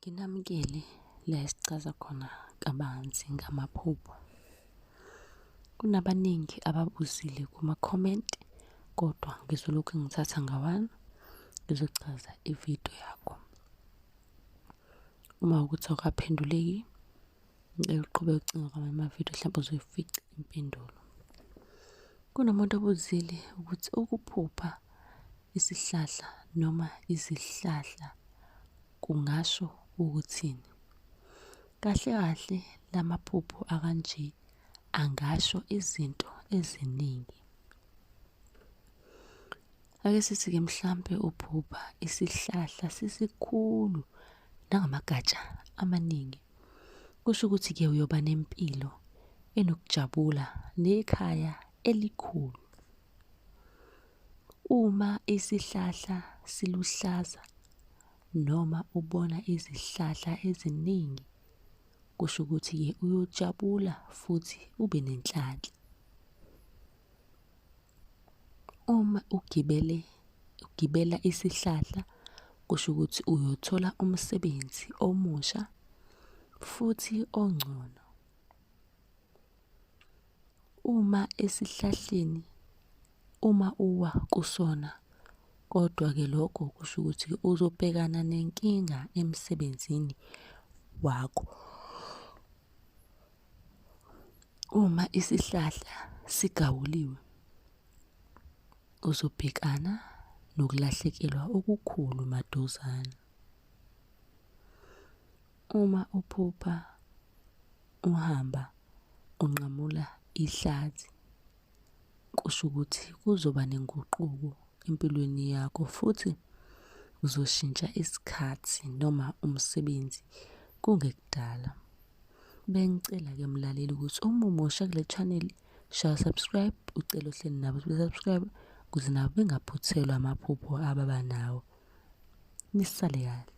Nginamukele la esichaza khona kabanzi ngamaphupho. Kunabaningi ababuzile kuma-comment, kodwa ngizolokhu ngithatha nga-one, ngizochaza ividiyo yakho. Uma kuwukuthi awukaphenduleki, ngicela uqhubeke ucinge kwamanye amavidiyo hlampe uzoyifica impendulo. Kunomuntu obuzile ukuthi ukuphupha isihlahla noma izihlahla kungasho ukuthini? Kahle kahle la maphupho akanje angasho izinto eziningi. Ake sithi-ke mhlampe uphupha isihlahla sisikhulu nangamagatsha amaningi. Kusho ukuthi-ke uyoba nempilo enokujabula nekhaya elikhulu. Uma isihlahla siluhlaza noma ubona izihlahla eziningi, kusho ukuthi-ke uyojabula futhi ube nenhlanhla. Uma ugibele, ugibela isihlahla, kusho ukuthi uyothola umsebenzi omusha futhi ongcono. Uma esihlahleni, uma uwa kusona, kodwa-ke lokho kusho ukuthi uzobhekana nenkinga emsebenzini wakho. Uma isihlahla sigawuliwe, uzobhekana nokulahlekelwa okukhulu maduzane. Uma uphupha uhamba unqamula ihlathi, kusho ukuthi kuzoba nenguquko empilweni yakho futhi uzoshintsha isikhathi noma umsebenzi kungekudala. Bengicela-ke mlaleli ukuthi uma umusha kule chaneli, shaya subscribe, ucele ohleli nabo ukuthi be-subscribe ukuze nabo bengaphuthelwa amaphupho ababa nawo. Nisale kahle.